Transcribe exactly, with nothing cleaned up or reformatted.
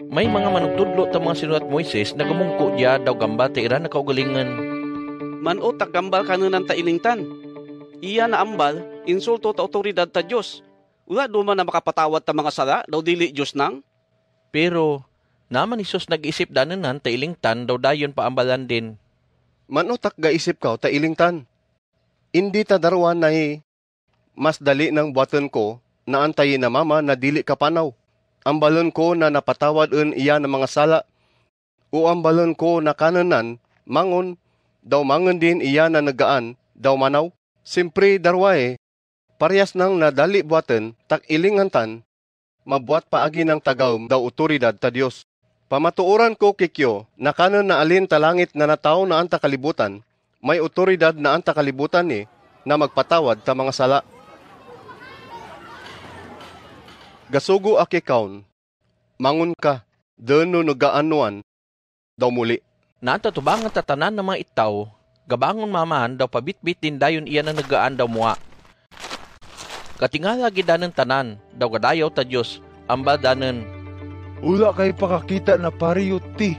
Mai manga manutudlo ta manga sinuat Moises na gamungku dia dau gambal ta ira na kaugalingen. Man ut tak gambal kanenan ta ilingtan. Ia na ambal, insulto ta autoridad ta Dios. Ula duma na makapatawat ta manga sala, dau dili Dios nang? Pero, naman Isus na gaisip danenan ta ilingtan dau daion pa ambalan din. Man ut tak gaisip kau ta ilingtan. Indi ta darua na i, mas dali nang buaten ko, na antai na mama na dili kapanau. Ambalen ko na napatawad en ia na manga sala. U ambalen ko na kanenan, mangun, dau mangen din ia na negaan, dau manau. Simpri darua e, parias nang na dali buaten, tak ilingantan, ma buat pa agi nang tagaum dau autoridad ta Dios. Pamatuuran ko kikio, na kanen na alin ta langit na natau na anta kalibutan, mai autoridad na anta kalibutan ni, na magpatawad ta manga sala. Gasugu aki kaun, mangun ka, denu nega anuan, dau muli. Na anta tubangan ta tanan na manga itau, gabangun maman dau pabitbit din daion ia na negaan dau mua. Gatingal agi danen tanan, dau gadaiau ta Dios, ambal danen. Ula kai pakakita na pariuti.